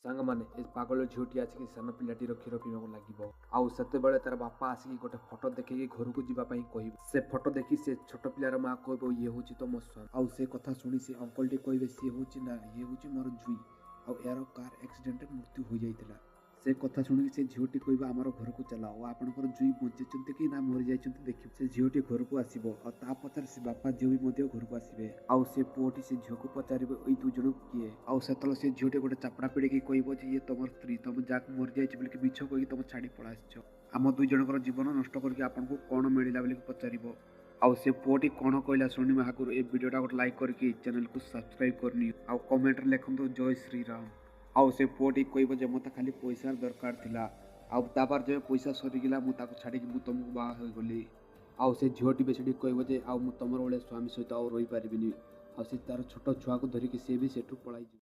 ସାଙ୍ଗମାନେ, ଏ ପାଗଳ ଝିଅଟି ଆସିକି ସାନ ପିଲାଟିର କ୍ଷୀର ପିଇବାକୁ ଲାଗିବ। ଆଉ ସେତେବେଳେ ତାର ବାପା ଆସିକି ଗୋଟେ ଫଟୋ ଦେଖେଇକି ଘରକୁ ଯିବା ପାଇଁ କହିବ। ସେ ଫଟୋ ଦେଖି ସେ ଛୋଟ ପିଲାର ମା କହିବ, ଇଏ ହେଉଛି ତମ ସ୍ୱାମୀ। ଆଉ ସେ କଥା ଶୁଣି ସେ ଅଙ୍କଲଟି କହିବେ, ସିଏ ହେଉଛି ନା, ଇଏ ହେଉଛି ମୋର ଜୁଇ, ଆଉ ଏହାର କାର୍ ଆକ୍ସିଡେଣ୍ଟରେ ମୃତ୍ୟୁ ହୋଇଯାଇଥିଲା। ସେ କଥା ଶୁଣିକି ସେ ଝିଅଟି କହିବ, ଆମର ଘରକୁ ଚାଲ, ଆଉ ଆପଣଙ୍କର ଜୁଇ ବଞ୍ଚିଛନ୍ତି କି ନା ମରିଯାଇଛନ୍ତି ଦେଖିବ। ସେ ଝିଅଟି ଘରକୁ ଆସିବ ଆଉ ତା ପଛରେ ସେ ବାପା ଝିଅ ବି ମଧ୍ୟ ଘରକୁ ଆସିବେ। ଆଉ ସେ ପୁଅଟି ସେ ଝିଅକୁ ପଚାରିବ, ଏଇ ଦୁଇ ଜଣ କିଏ? ଆଉ ସେତେବେଳେ ସେ ଝିଅଟି ଗୋଟେ ଚାପଡ଼ା ପିଡ଼ିକି କହିବ ଯେ ଇଏ ତମର ସ୍ତ୍ରୀ, ତମ ଯାହାକୁ ମରିଯାଇଛି ବୋଲିକି ମିଛ କହିକି ତମ ଛାଡ଼ି ପଳେଇ ଆସିଛ, ଆମ ଦୁଇ ଜଣଙ୍କର ଜୀବନ ନଷ୍ଟ କରିକି ଆପଣଙ୍କୁ କ'ଣ ମିଳିଲା ବୋଲିକି ପଚାରିବ। ଆଉ ସେ ପୁଅଟି କ'ଣ କହିଲା ଶୁଣିବା ଆଗରୁ ଏ ଭିଡ଼ିଓଟା ଗୋଟେ ଲାଇକ୍ କରିକି ଚ୍ୟାନେଲକୁ ସବସ୍କ୍ରାଇବ୍ କରିନିଅ, ଆଉ କମେଣ୍ଟରେ ଲେଖନ୍ତୁ ଜୟ ଶ୍ରୀରାମ। ଆଉ ସେ ପୁଅଟି କହିବ ଯେ ମୋତେ ଖାଲି ପଇସାର ଦରକାର ଥିଲା, ଆଉ ତାପରେ ଯେବେ ପଇସା ସରିଗଲା ମୁଁ ତାକୁ ଛାଡ଼ିକି ମୁଁ ତମକୁ ବାହା ହୋଇଗଲି। ଆଉ ସେ ଝିଅଟି ବି ସେଠି କହିବ ଯେ ଆଉ ମୁଁ ତମର ଭଳିଆ ସ୍ୱାମୀ ସହିତ ଆଉ ରହିପାରିବିନି, ଆଉ ସେ ତାର ଛୋଟ ଛୁଆକୁ ଧରିକି ସିଏ ବି ସେଠୁ ପଳାଇଯିବ।